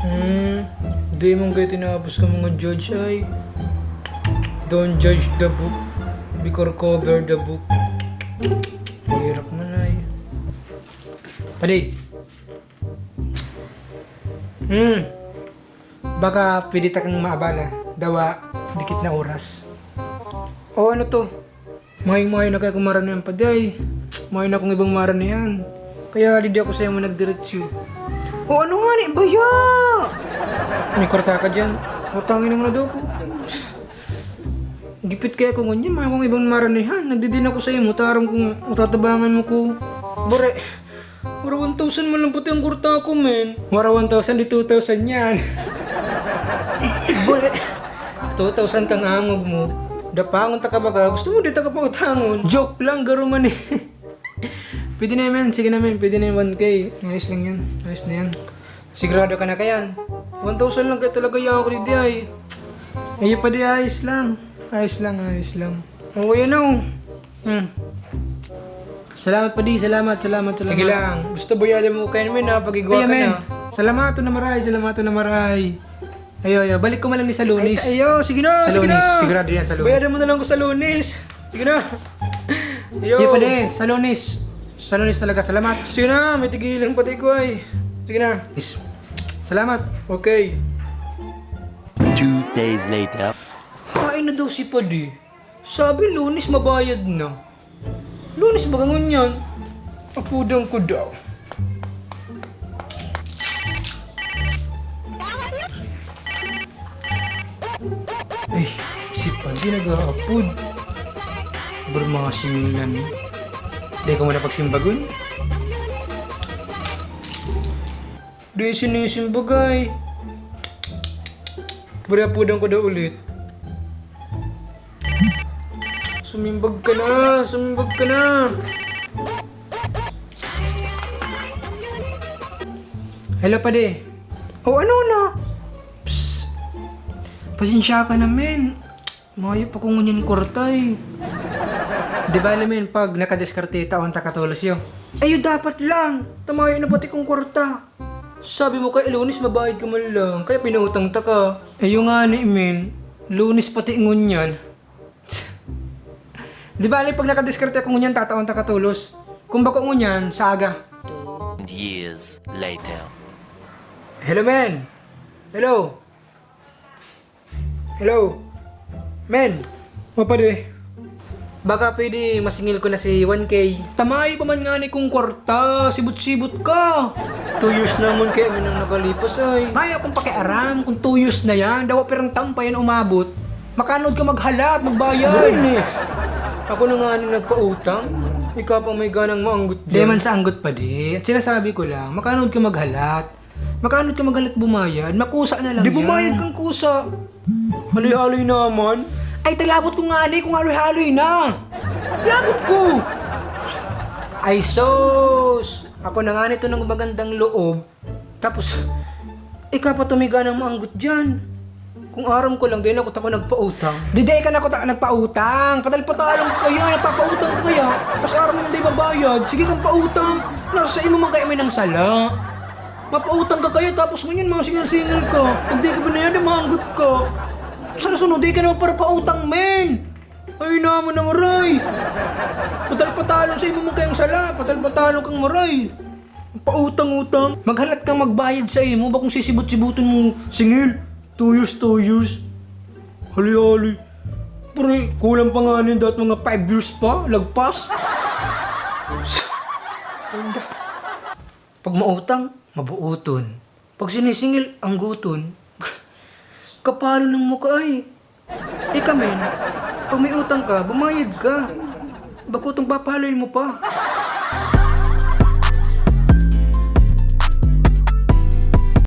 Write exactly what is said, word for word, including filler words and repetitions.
Hmm, di man kayo tinapos ka mga judge ay. Don't judge the book, because cover the book. Hirap man ay. Padi. Hmm. Baka pwede ta kang maabala, dawa dikit na oras. O ano to? Mayo-mayo na kaya kung maranihan pa di ay. Mayo na kung ibang maranihan. Kaya di ako sa'yo mo nagdiretso. O ano nga ni, baya? May kwarta ka dyan. Utangin mo na daw ko. Gipit kaya ko ngunyan, mayo kung ibang maranihan. Nagdidin ako sa'yo mo, tarong kung matatabangan mo ko. Bore, wara one thousand man lang pati ang kwarta ko, men. Wara one thousand, di two thousand yan. Bore, two thousand kang angog mo. Dapangon ta ka baga, gusto mo di ta ka pautangon. Joke lang, garo man eh. Pwede na yan, men. Sige na, men. Pwede na yung one K. Ayos lang yan. Ayos na yan. Sigurado ka na kayan. One thousand lang kaya talaga yung ako di ay. Ayun pa di, ayos lang. Ayos lang, ayos lang. O, ayan na, oh. Hmm. Salamat pa di, salamat, salamat, salamat. Sige lang. Gusto bayadan mo kayo, men, ha? Pag-igwa Ayan, ka men. na. Salamat na maray, salamat na maray. Ayo, ayo. Balik ko man lang ni sa Lunes. Ay, ayo, sige na, Sa sige Lunes, na. sigurado yan, sa Lunes. Bayadan mo na lang ko sa Lunes. Sige na. Ayo. Di pa di, sa Lunes. Sa Lunes talaga, salamat. Sige na, may tigilan pati ko ay. Sige na. Is, salamat. Okay. Two days later. Hain na daw si Padi. Sabi, Lunes mabayad na. Lunes ba ngunyan? Apudan ko daw. Ay, si Padi nag-aapod. Bar mga singilan. Di ko muna pagsimbagon. Di sinisimbagay. Pare, apudan ko daw ulit. Sumimbag ka na, sumimbag ka na. Hello, padi. O, ano na? Psst. Pasensya ka na, men. Mayo pa kong ngunyan kwarta, eh. Di bale, men, pag nakadiskarte, tawan ta katolos yo. Ayo, dapat lang. Tamayo na pati kong kwarta. Sabi mo kay Lunes, mabayad ka man lang, kaya pinautang ta ka. Ayo nga ni, men. Lunes pati ngunyan. Di bale, pag nakadiskarte ako ngunyan, tatawan ta katolos. Kung bako ngunyan, sa aga. Years later. Hello, men. Hello. Hello. Men. O, padi. Baka pwede masingil ko na si one K. Tamayo pa man ngani kong kwarta, sibot-sibot ka. Two years naman kaya mi nang nakalipas ay. Mayo akong pakiaram kung two years na yan, dawa pirang taon pa yan umabot. Makanood ka maghalat, magbayad. Gano'n eh. Ako na nga ni nagpautang, ikaw pa may ganang maanggot Di dyan. man sa anggot, padi. At sinasabi ko lang, makanood ka maghalat. Makaano ka magalat bumayad? Makusa na lang Di yan. bumayad kang kusa. Haloy-haloy naman. Ay, talabot ko nga ni kung haloy-haloy na. Labot ko. Ay, sus. Ako na nga nito ng magandang loob. Tapos, ikaw pa tumiga ng maanggot dyan. Kung aram ko lang, di na ako tako nagpautang. Di, di ka na ako ta-, nagpautang. Patal-patalong ko kaya, nagpapautang ko kaya. Tapos aram mo, hindi mabayad. Sige kang pautang. Nasa imo man kayo may nang sala. Mapautang ka kaya, tapos ngunyan, mga singal-singal ka. Pag di ka binayad, maanggot ka. Sa sunod, di ka na magparapautang, men. Ay, naman na maray. Patal-patalong sa imo man kayang sala. Patal-patalong kang maray. Pautang-utang. Maghalat kang magbayad sa imo, bakong sisibot-sibuton mo singil. Two years, two years. Hali-hali. Pre, kulang pa nga nin dapat mga five years pa, lagpas. Pag mautang, mabuuton. Pag sinisingil, angguton. Kapalo ng mukha ay. Ika, men, pag may utang ka, bumayad ka. Bako tong papaloy mo pa.